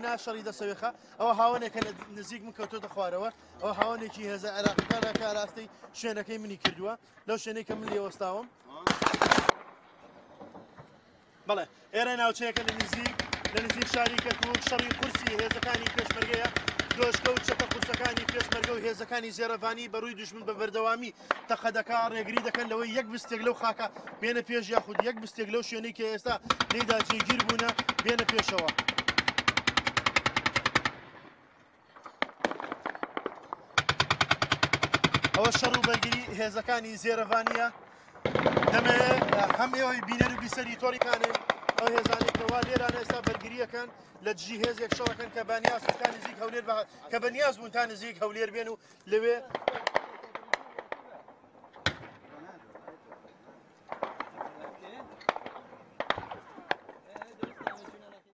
نا شەڕی دەسەوێخە. ئەوە هاوەنێکە لە نزیک من کەوتۆتە خوارەوە، ئەوە هاوەنێکی هێزە عێراقیەکانە کە ئاراستەی شوێنەکەی منی کردووە لەو شوێنەی کە من لێوەستاوم. بەڵێ ئێرە ناوچەیەکە لە نزیک لە نزیک شاری کەرکوک، شەڕی قورسی هێزەکانی پێشمەرگەیە، دۆشکە و چەکە قورسەکانی پێشمەرگە و هێزەکانی زێرەڤانی بەڕووی دوژمن بە بەردەوامی تەقە دەکا، ڕێگری دەکەن لەوەی یەک بستێک لەو خاکە بێنە پێش یاخود یەک بستێک لەو شوێنەی کە ئێستا لێدا جێگیر بوونە بێنە پێشەوە. ئەوە شەڕ و بەرگری هێزەکانی زێرەڤانیە. دەمەوێت هەم ئێوەی بینەر و بیسەری تۆڕیکانن ئەو هێزانەی کەوا لێرانە ئێستا بەرگریەکەن لە دژی هێزێک شەڕەکەن کە بەنیاز تا نزیک هەولێر کە بەنیاز بوون تا نزیک هەولێر بێن و لەوێ